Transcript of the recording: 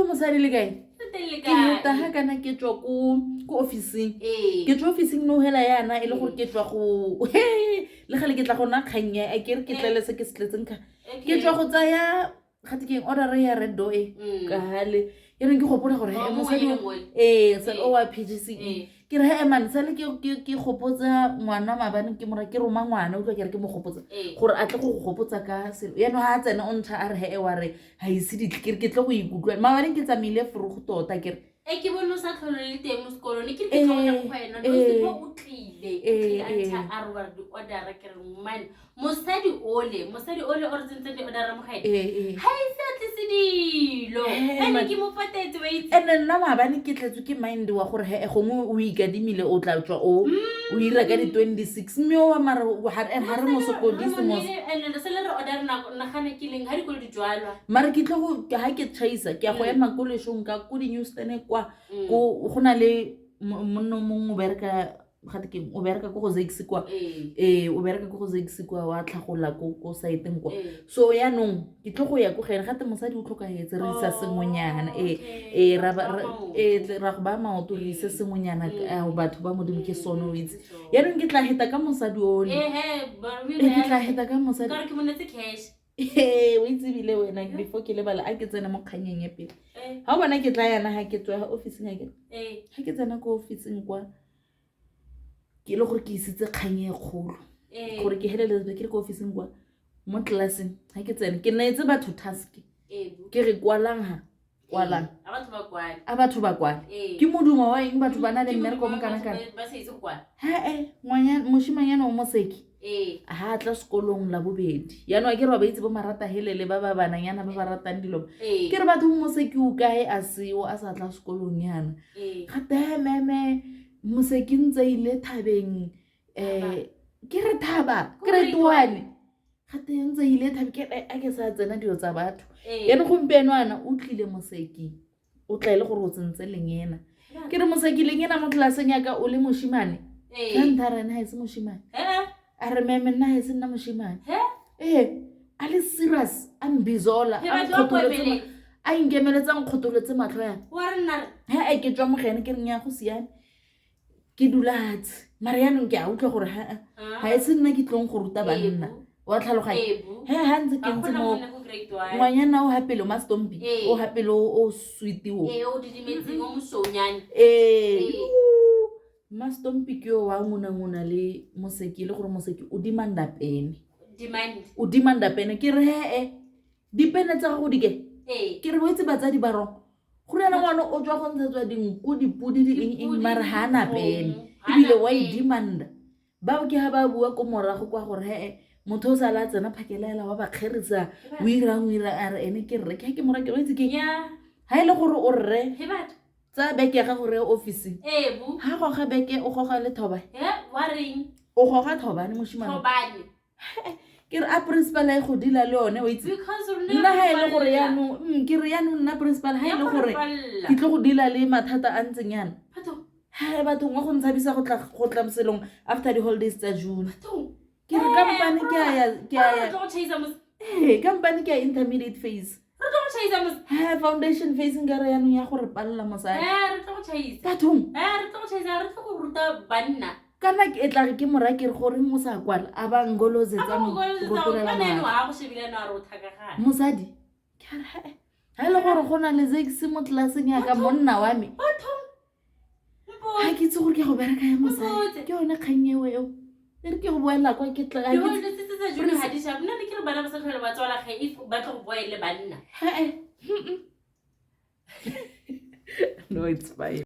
mosadi le kae ke heta ga kana ke tswa ko officing ke tswa officing no hela yana e le gore ke tswa go le gale ke tla go nna kgang ya a ke re ke tlele se ke se tletseng ka ke tswa go tsaya gate keng order ya red door e kale yaanong ke gopola gore Oh, mosadi ee sale o wa PGCE ke re he man sale ke gopotsa ngwana maabane ke mora ke roma ngwana utlwa ke re ke mo gopotsa gore a tle go go gopotsa ka selo yaanong ga a tsena o ntsha a re he wa re ga ise ditle ke re ke tle go ikutlwa maabane ke tsamaile forogo tota ke re E ke bone o sa tlhole le teng mo sekolong ne ke re ke tlo go ya go wena Nozipho o tlile o tlile a ntsha a re wa re di-order ke re man mosadi ole mosadi ole o re tsentseng di-order mo gae ga ise a tlise dilo ene ke mo patetse wa itse ene nna maabane ke tletswe ke mind wa gore he gongwe o ikadimile o tla tswa o o ira ka di-26 mme o wa mara ga re mo sokodise mos ene re sele re order nagana ke leng ga dikolo di jwalwa mare ke tlo go ga ke chaisa ke ya go ema ko leshong ka ko di-newstone kwa ko go na le monna o mongwe o bereka gate ke o bereka ko go Zakes kwa ee o bereka ko go Zakes kwa wa tlhagola ko ko saeteng kwa so yaanong ke tlo go ya ko gene gate mosadi o tlhokagetse re isa sengwenyana ee ee ra ee ra go baya maoto re ise sengwenyana batho ba modimo ke sone o itse yaanong ke tla heta ka mosadi ole ee ke tla heta ka mosadi ee o itse ebile wena before ke lebala a ke tsene mo kganyeng ya pele ga o bona ke tla yana ga ke tswa officing a ke ga ke tsena ko officing kwa ke le gore ke isitse kgang e kgolo gore ke heleletse ke le ko officing kwa mo classeng ga ke tsene ke neetse batho task ke re kwalang ha kwalang a batho ba kwale ke modumo wa eng batho ba na le mmereko mo kana kana he-e moshimanyana o moseki ha a tla sekolong la bobedi yaanong a ke re ba itse bo marata helele ba ba bananyana ba ba ratang dilo ke re batho moseki o kae a seo a sa tla sekolong yana gate meme moseki ntse ile thabeng um ke re thaba ke re toane gate ntse ile thabe ke a ke sa tsena dilo tsa batho yaanong gompieno ana o tlile moseki o tla e le gore o tsentse lengena ke re moseki lengena mo tlelaseng yaka o le moshimane ka ntha re ene ga e se moshimane a re meme nna ga e se nna moshimane ee a le serious a mbizola a inkemeletse a nkgotoletse matlho yana he a ke tswa mogene ke reng ya go siame ke dulatse mare yaanong ke a utlwa gore ga ga e se nna ke tlong go ruta banna wa tlhaloganya he ga ntse ke ntse mo ngwanyana o gapele o mastompi o gapele o sweet o ee mastompi ke yo wa ngunanguna le moseki e le gore moseki o demanda pene o demanda pene ke re he-e dipene tsa gago di ke ke re boetse batsadi ba rong go riana ngwana o tswa go ntshetswa dinku dipodi di eng eng mare ga a na pene ebile wa e demanda bao ke ga ba bua ko morago kwa gore he motho o sa la tsena phakela wa ba kgerisa o irang o irang a re ene ke rre ke ga ke mora ke o itse ke ga e le gore o rre tsaya beke ya gago re officing ga goga beke o goga le thobane o goga thobane moshimane ke re a principal a e go dila le yone o itse nna ga e le gore yaanong ke re yaanong nna principal ga e le gore ke tlo go dila le mathata a ntseng yana he bathong wa go ntshabisa go tla moselong after the holidays tsa june ke re kampane ke a ya ke a ya ee kampane ke a intermediate phase he foundation phase nka re yaanong ya gore palela mosadi bathong kana e tla re ke mora ke re goreng o sa kwala a ba ngolozetsa mosadi ke re ga e le gore go na le zex mo tlelaseng yaka monna wa me ga ke itse gore ke go bereka ya mosadi ke yone kgang eo eo e re ke go boela kwa ke tla no it's fine.